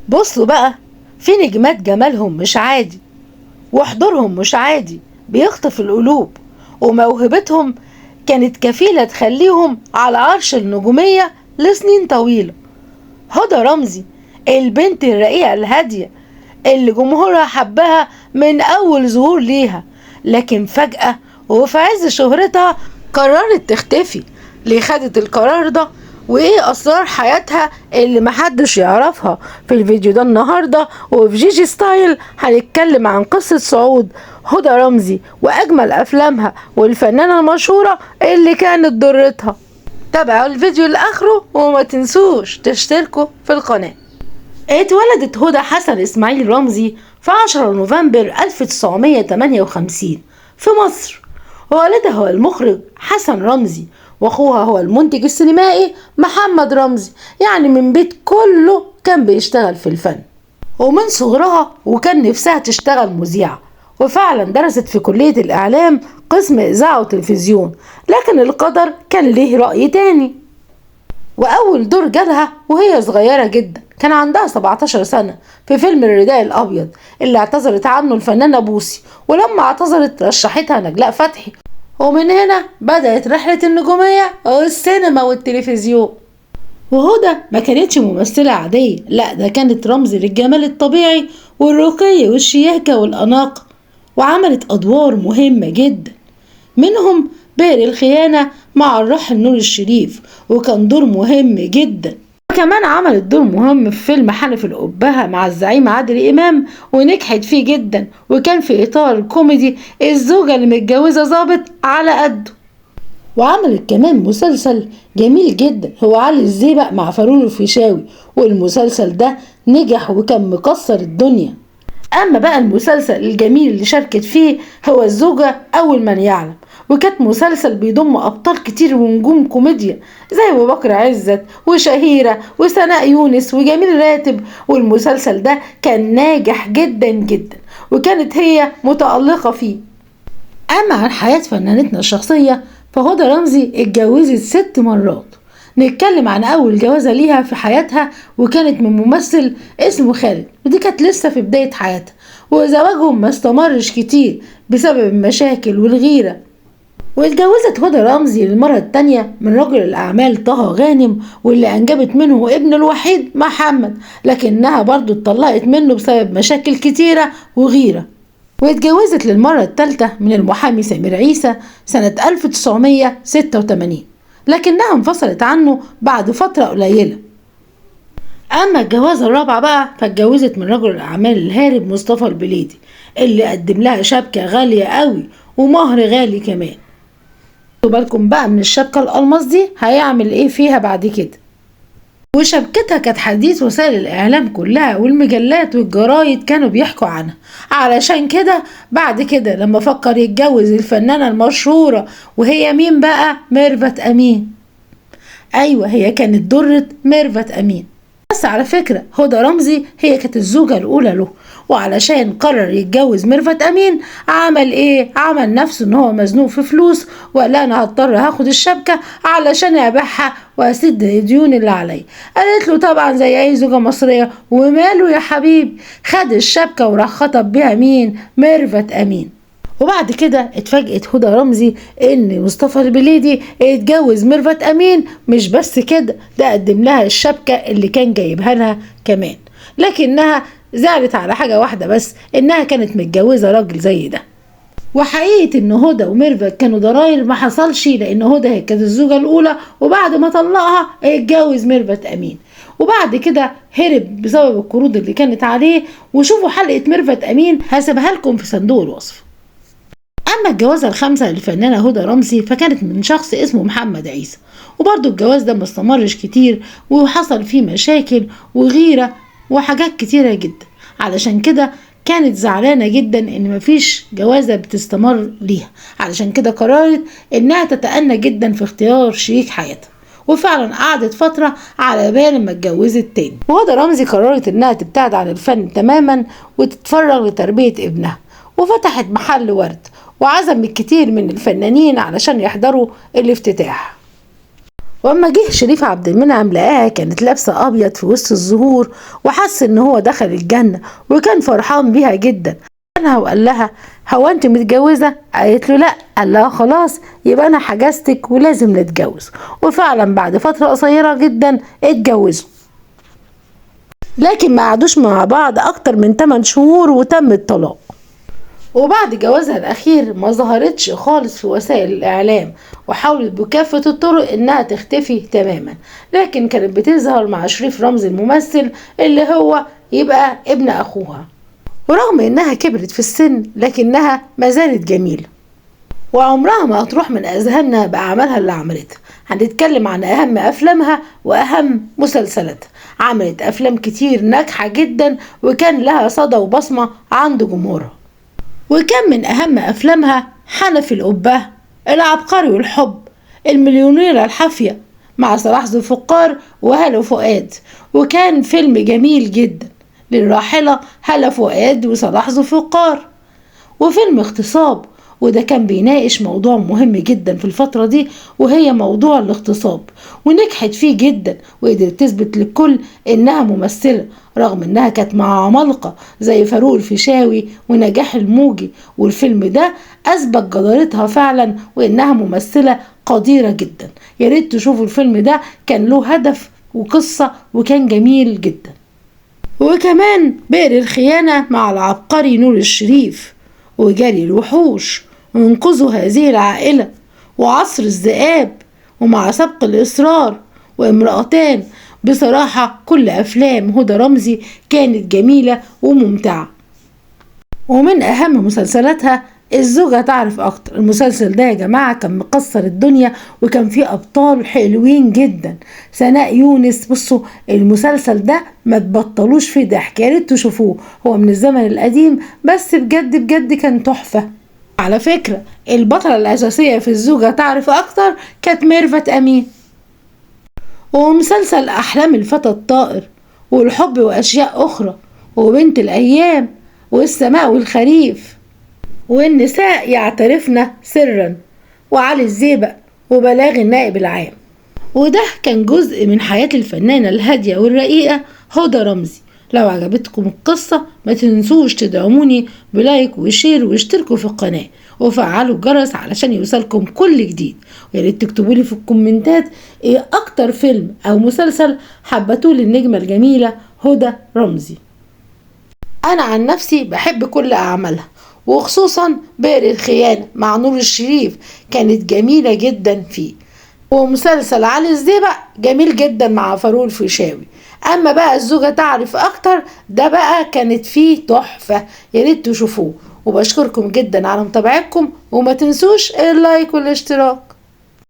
بصوا بقى، في نجمات جمالهم مش عادي وحضورهم مش عادي، بيخطف القلوب، وموهبتهم كانت كفيلة تخليهم على عرش النجومية لسنين طويلة. هدى رمزي، البنت الرقيقة الهادية اللي جمهورها حبها من أول ظهور ليها، لكن فجأة وفي عز شهرتها قررت تختفي. ليه خدت القرار ده؟ وإيه أسرار حياتها اللي محدش يعرفها؟ في الفيديو ده النهاردة وفي جيجي ستايل هنتكلم عن قصة صعود هدى رمزي وأجمل أفلامها والفنانة المشهورة اللي كانت ضرتها. تابعوا الفيديو لآخره وما تنسوش تشتركوا في القناة. اتولدت هدى حسن إسماعيل رمزي في 10 نوفمبر 1958 في مصر. والدها هو المخرج حسن رمزي، واخوها هو المنتج السينمائي محمد رمزي، يعني من بيت كله كان بيشتغل في الفن. ومن صغرها وكان نفسها تشتغل مذيعة، وفعلا درست في كلية الإعلام قسم إذاعة وتلفزيون، لكن القدر كان ليه رأي تاني. وأول دور جالها وهي صغيرة جدا، كان عندها 17 سنة، في فيلم الرداء الأبيض اللي اعتذرت عنه الفنانة بوسي، ولما اعتذرت رشحتها نجلاء فتحي، ومن هنا بدأت رحلة النجومية والسينما والتلفزيون. وهدى ما كانتش ممثلة عادية، لا ده كانت رمز للجمال الطبيعي والرقي والشياكة والأناقة، وعملت أدوار مهمة جدا، منهم بئر الخيانة مع الراحل نور الشريف، وكان دور مهم جدا. وكمان عملت دور مهم في فيلم حنف الأبهة مع الزعيم عادل إمام، ونجحت فيه جدا، وكان في إطار كوميدي الزوجة اللي متجوزة ظابط على قده. وعملت كمان مسلسل جميل جدا هو علي الزيبق مع فاروق الفيشاوي، والمسلسل ده نجح وكان مكسر الدنيا. أما بقى المسلسل الجميل اللي شاركت فيه هو الزوجة أول من يعلم، وكانت مسلسل بيضم أبطال كتير ونجوم كوميديا زي أبو بكر عزت وشهيرة وسناء يونس وجميل راتب، والمسلسل ده كان ناجح جدا جدا وكانت هي متألقة فيه. أما عن حياة فنانتنا الشخصية فهدى رمزي اتجوزت 6 مرات. نتكلم عن أول جوازة ليها في حياتها، وكانت من ممثل اسمه خالد، ودي كانت لسه في بداية حياتها، وزواجهم ما استمرش كتير بسبب المشاكل والغيرة. واتجوزت هدى رمزي للمرة التانية من رجل الأعمال طه غانم، واللي أنجبت منه ابنه الوحيد محمد، لكنها برضو اتطلقت منه بسبب مشاكل كتيرة وغيرة. واتجوزت للمرة التالتة من المحامي سمير عيسى سنة 1986، لكنها انفصلت عنه بعد فترة قليلة. أما الجوازة الرابعة بقى فاتجوزت من رجل الأعمال الهارب مصطفى البليدي، اللي قدم لها شبكة غالية قوي ومهر غالي كمان. خدوا بالكم بقى من الشبكة الألماس دي هيعمل ايه فيها بعد كده. وشبكتها كانت حديث وسائل الإعلام كلها، والمجلات والجرايد كانوا بيحكوا عنها. علشان كده بعد كده لما فكر يتجوز الفنانة المشهورة، وهي مين بقى؟ ميرفت أمين. أيوة هي كانت درة ميرفت أمين. بس على فكرة هدى رمزي هي كانت الزوجة الأولى له، وعلشان قرر يتجوز ميرفت أمين عمل إيه؟ عمل نفسه إن هو مزنوق في فلوس، وقال أنا هضطر هاخد الشبكة علشان أبيعها وأسد الديون اللي عليا. قالت له طبعا زي أي زوجة مصرية، وماله يا حبيبي؟ خد الشبكة وراح خطب بيها مين؟ ميرفت أمين. وبعد كده اتفاجئت هدى رمزي ان مصطفى البليدي اتجوز ميرفت امين. مش بس كده، ده قدم لها الشبكة اللي كان جايبها لها كمان، لكنها زعلت على حاجة واحدة بس، انها كانت متجوزة راجل زي ده. وحقيقة ان هدى وميرفت كانوا ضراير ما حصلش، لان هدى هي كانت الزوجة الاولى، وبعد ما طلقها اتجوز ميرفت امين، وبعد كده هرب بسبب القروض اللي كانت عليه. وشوفوا حلقة ميرفت امين هسيبها لكم في صندوق الوصف. أما الجوازة الخامسة للفنانة هدى رمزي فكانت من شخص اسمه محمد عيسى، وبرضه الجواز ده ما استمرش كتير، وحصل فيه مشاكل وغيرة وحاجات كتيرة جدا. علشان كده كانت زعلانة جدا إن مفيش جوازة بتستمر ليها، علشان كده قررت إنها تتأنى جدا في اختيار شريك حياتها، وفعلا قعدت فترة على بال ما اتجوزت تاني. وهدى رمزي قررت إنها تبتعد عن الفن تماما وتتفرغ لتربية ابنها، وفتحت محل ورد وعزمت كتير من الفنانين علشان يحضروا الافتتاح. واما جه شريف عبد المنعم لقاها كانت لابسه ابيض في وسط الزهور، وحس ان هو دخل الجنه وكان فرحان بيها جدا. وقال لها هو انت متجوزه؟ قالت له لا. قال لها خلاص يبقى انا حجزتك ولازم نتجوز. وفعلا بعد فتره قصيره جدا اتجوزوا، لكن ما قعدوش مع بعض اكتر من 8 شهور وتم الطلاق. وبعد جوازها الاخير ما ظهرتش خالص في وسائل الاعلام، وحاولت بكافة الطرق انها تختفي تماما، لكن كانت بتظهر مع شريف رمزي الممثل اللي هو يبقى ابن اخوها. ورغم انها كبرت في السن لكنها ما زالت جميلة، وعمرها ما هتروح من اذهاننا باعمالها اللي عملتها. هنتكلم عن اهم افلامها واهم مسلسلاتها. عملت افلام كتير ناجحة جدا وكان لها صدى وبصمة عند جمهورها. وكان من اهم افلامها حنفي القبة، العبقري والحب، المليونيرة الحافية مع صلاح ذو الفقار وهالة فؤاد، وكان فيلم جميل جدا للراحلة هالة فؤاد وصلاح ذو الفقار. وفيلم اغتصاب، وده كان بيناقش موضوع مهم جدا في الفترة دي وهي موضوع الاغتصاب، ونجحت فيه جدا وقدرت تثبت للكل انها ممثلة، رغم انها كانت مع عمالقة زي فاروق الفيشاوي ونجاح الموجي. والفيلم ده اثبت جدارتها فعلا وانها ممثلة قديرة جدا. يا ريت تشوفوا الفيلم ده، كان له هدف وقصة وكان جميل جدا. وكمان بئر الخيانة مع العبقري نور الشريف، وجري الوحوش، وانقذوا هذه العائلة، وعصر الذئاب، ومع سبق الإصرار، وامرأتان. بصراحة كل أفلام هدى رمزي كانت جميلة وممتعة. ومن أهم مسلسلاتها الزوجة تعرف أكتر. المسلسل ده يا جماعة كان مكسر الدنيا، وكان فيه أبطال حلوين جدا، سناء يونس. بصوا المسلسل ده ما تبطلوش فيه ضحك، يا ريت تشوفوه، هو من الزمن القديم بس بجد بجد كان تحفة. على فكرة البطلة الأساسية في الزوجة تعرف أكتر كانت ميرفت أمين. ومسلسل أحلام الفتى الطائر، والحب وأشياء أخرى، وبنت الأيام، والسماء والخريف، والنساء يعترفن سرا، وعلي الزيبق، وبلاغ النائب العام. وده كان جزء من حياة الفنانة الهادية والرقيقة هدى رمزي. لو عجبتكم القصة ما تنسوش تدعموني ب like و share واشتركوا في القناة وفعلوا الجرس علشان يوصلكم كل جديد. ويا ريت تكتبوا لي في الكومنتات ايه اكتر فيلم او مسلسل حبتوه للنجمة الجميلة هدى رمزي. انا عن نفسي بحب كل اعمالها، وخصوصا بئر الخيانة مع نور الشريف كانت جميلة جدا فيه، ومسلسل علي الزيبق جميل جدا مع فاروق الفيشاوي. اما بقى الزوجة تعرف اكتر ده بقى كانت فيه تحفة، يا ريت تشوفوه. وبشكركم جدا على متابعتكم، وما تنسوش ال like والاشتراك.